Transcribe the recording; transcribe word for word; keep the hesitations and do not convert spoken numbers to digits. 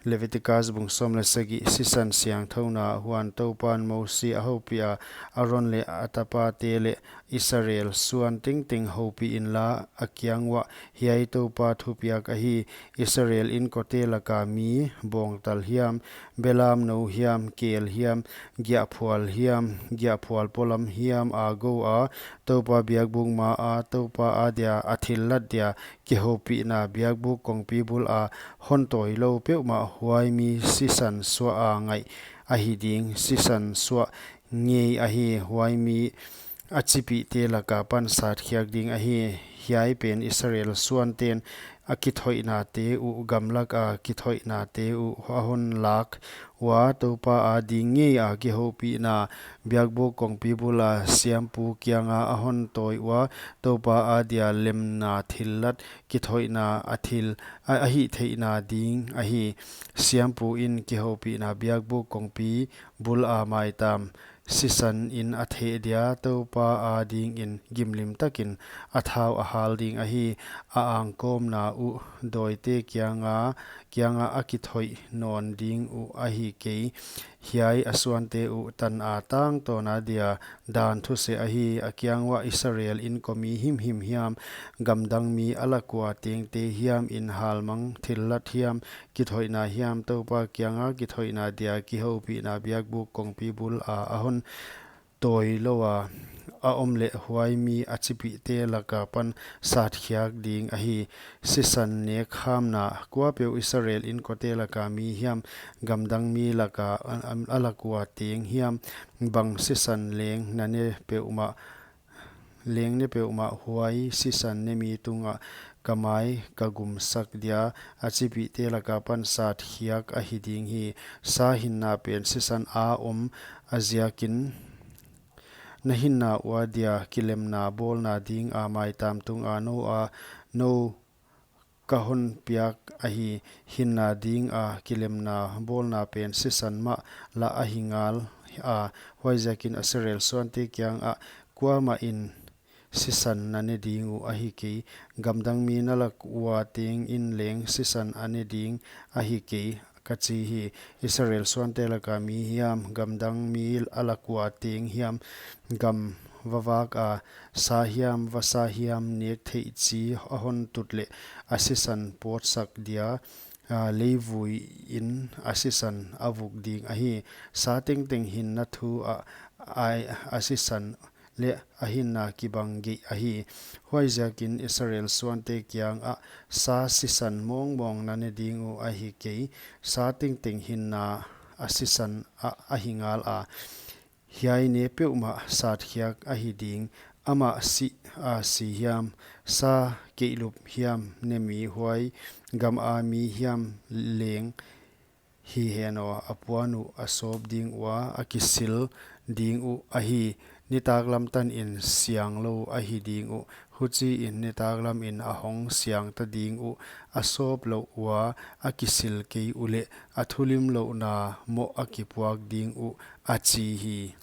Leviticus bung sawm leh sagih. Sisan siangthouna. Huan Toupan Mosi a houpih a, Aron leh a tapate leh Israel suan tengteng houpih inla, a kiang uah, Hiai Toupa thupiak ahi: Israel inkote laka mi, bawngtal hiam, belamnou hiam, kel hiam, giahphual hiam, giahphual polam hiam a gou a, Toupa biakbuk ma a Toupa adia a thillat dia kihoupihna biakbuk kongpi bul a hon tawilou peuhmah, huai mi sisan suah a ngaih ahi ding. Sisan suah ngei ahi, huai mi a chipihte laka pan satkhiak ding ahi. Hiai pen Israel suanten a kithoihnate uh, gamlak a kithoihnate uh a hon lak ua, Toupa ading ngei a kihoupihna biakbuk kongpi bul a siampu kianga a hon tawi ua, Toupa adia lemna thillat, kithoihna a thil a, a hihtheihna ding ahi. Siampu in kihoupihna biakbuk kongpi bul a maitam sisan in a theh dia, Toupa adingin gimlim takin a thau a hal ding ahi. A angkawmna uh dawite kianga, kianga a kithoih nawn ding uh ahi kei. Hiai a suante uh tan a tangtawn adia dan thuseh ahi. A kiang uah, Israel inkomi himhim hiam, gamdang mi a lak ua tengte hiam, in halmang thillat hiam, kithoihna hiam, Toupa kianga kithoihna dia kihoupihna biakbuk kongpi bul a a hon tawilou a a om leh, huai mi a chipihte laka pan satkhiak ding ahi. Sisan nek khamna. Kuapeuh Israel inkote laka mi hiam, gamdang mi laka a, a, a lak ua teng hiam, bang sisan leng na ne peuhmah, leng ne peuhmah, huai sisan ne mi tungah ka mai ka gumsak dia, a chipihte laka pan satkhiak ahi ding hi. Sa hinna pen sisan a om a ziakin, na hinna ua dia kilemna bawlna ding a maitam tunga nou a, nou ka hon piak ahi. Hinna ding a kilemna bawlna pen sisan mah lah ahi ngal a, huaiziakin Israel suante kiangah, Kuamah in sisan na ne ding uh ahi kei, gamdang mi na lak ua teng in leng sisan a ne ding ahi kei, ka chi hi. Israel suante laka mi hiam, gamdang mi a lak ua teng hiam, gam vavak a sa hiam, vasa hiam nek theih chi a hon tut leh, a sisan pawtsak dia, a, leivui in a sisan a vuk ding ahi. Sa tengteng hinna thu a, a, a sisan leh a hinna kibang geih ahi. Huaiziakin Israel suante kiangah, Sa sisan mawngmawng na ne ding uh ahi kei, sa tengteng hinna a sisan a, ahi ngal a, hiai ne peuhmah satkhiak ahi ding. Amah si a si hiam, sa keihlup hiam ne mi, huai gam a mi hiam leng hi hen aw, a puan uh a sawp ding ua, a kisil ding uh ahi. Nitaklam tanin siang lou ahi ding uh, huchiin nitaklam in a hong siang ta ding uh, a sawp louh ua a kisil kei uleh, a thulimlouhna moh a kipuak ding uh, a chi hi.